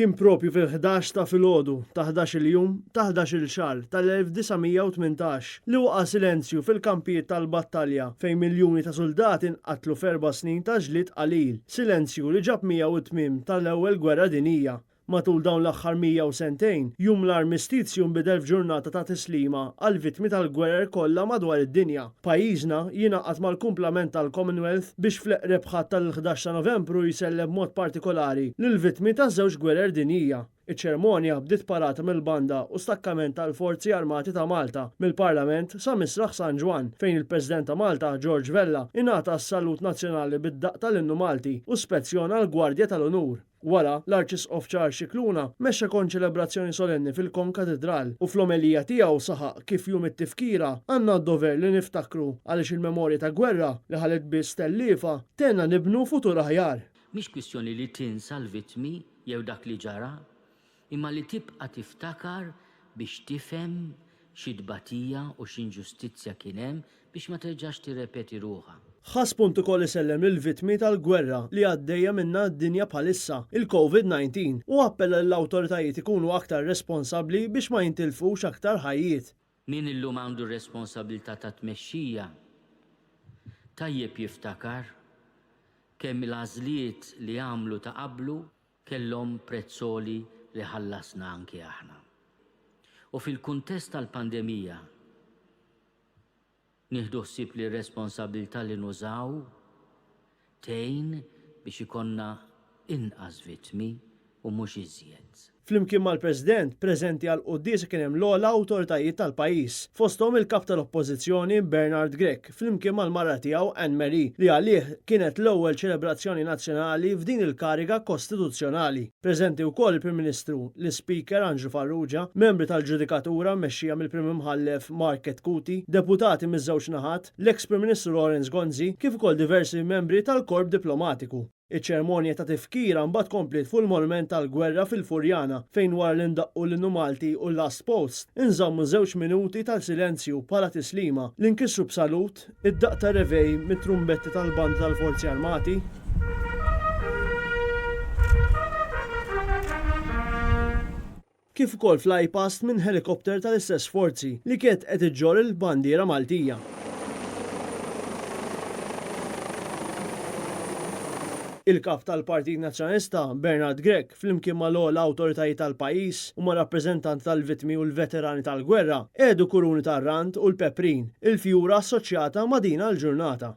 Kien propju fil-11 ta' filgħodu ta' ħdax-il jum ta' ħdax-il xahar tal-1918 li waqa' silenzju fil-kampijiet tal-battalja fejn miljuni ta' suldati nqatlu f'erba' snin ta' ġlied qalil, silenzju li ġab miegħu t-tmiem tal-Ewwel Gwerra Dinjija. Matul dawn l-aħħar 100 u sentejn, Jum l-Armistizju nbidel f'ġurnata ta' tislima għall-vittmi tal-gwerer kollha madwar id-dinja. Pajjiżna jingħaqad mal-kumplament tal-Commonwealth biex fl-eqreb Ħadd tal-11 ta' Novembru jsellem b'mod partikolari lill-vittmi taż-żewġ gwerer dinjija. Iċ-ċermonja bdiet parata mill-banda u stakkament tal-Forzi Armati ta' Malta mill-Parlament sa Misraħ San Ġwann fejn il-President ta' Malta, George Vella, ingħata s-salut nazzjonali bid-daqq tal-Innu Malti u spezzjona l-Gwardja tal-Unur. Wara, l-Arċisqof Charles Scicluna mexxa konċelebrazzjoni solenni fil-Konkatidral u fl-omelija tiegħu saħaq kif Jum it-Tifkira għandna d-dover li niftakru għaliex il-memorja ta' gwerra li ħalliet biss telliefa tgħinna nibnu futur aħjar. Mhix kwistjoni li tinsa l-vittmi jew dak li ġara, imma li tibqa' tiftakar biex tifhem xi tbatija u x'inġustizzja kien hemm biex ma terġax tirrepeti ruħha. Ħa spunt ukoll isellem lill-vittmi tal-gwerra li għaddejja minnha d-dinja bħalissa, il-Covid 19, u appella lill-awtoritajiet ikunu aktar responsabbli biex ma jintilfux aktar ħajjiet. Min illum għandu r-responsabilità tat-tmexxija, tajjeb jiftakar kemm l-għażliet li għamlu ta' qablu kellhom prezz għoli li ħallasna anki aħna. U fil-kuntest tal-pandemija, nieħdu ħsieb li r-responsabilità li nużaw tgħin biex ikollna inqas vittmi u mhux iżjed. Flimkien mal-President, preżenti għall-quddiesa kien hemm l-ogħla awtoritajiet tal-pajjiż, fosthom il-Kap tal-Oppożizzjoni Bernard Grech flimkien mal-mara tiegħu Anne Marie li għalih kienet l-ewwel ċelebrazzjoni nazzjonali f'din il-kariga kostituzzjonali. Preżenti wkoll il-Prim Ministru, l-Ispeaker Anġlu Farrugia, membri tal-ġudikatura mmexxija mill-Prim Imħallef Mark Chetcuti, deputati miż-żewġ naħat, l-eks Prim Ministru Lawrence Gonzi kif ukoll diversi membri tal-Korp Diplomatiku. Iċ-ċermonja ta' tifkira mbagħad kompliet fuq il-Monument tal-Gwerra fil-Furjana fejn wara li ndaqqu l-Innu Malti u l-Last Post, inżammu żewġ minuti ta' silenzju bħala tislima li nkisru b'salut, id-daqq ta' revej mit-trumbetti tal-Banda tal-Forzi Armati. Kif ukoll flypast minn ħelikopter tal-istess forzi li kienet qed iġġorr il-bandiera Maltija. Il-Kap tal-Partit Nazzjonalista, Bernard Grech, flimkien mal-ogħla awtoritajiet tal-pajjiż u ma' rappreżentanti tal-vittmi u l-veterani tal-gwerra, qiegħdu kuruni tar-rand u l-peprin, il-fjura assoċjata ma' din l-ġurnata.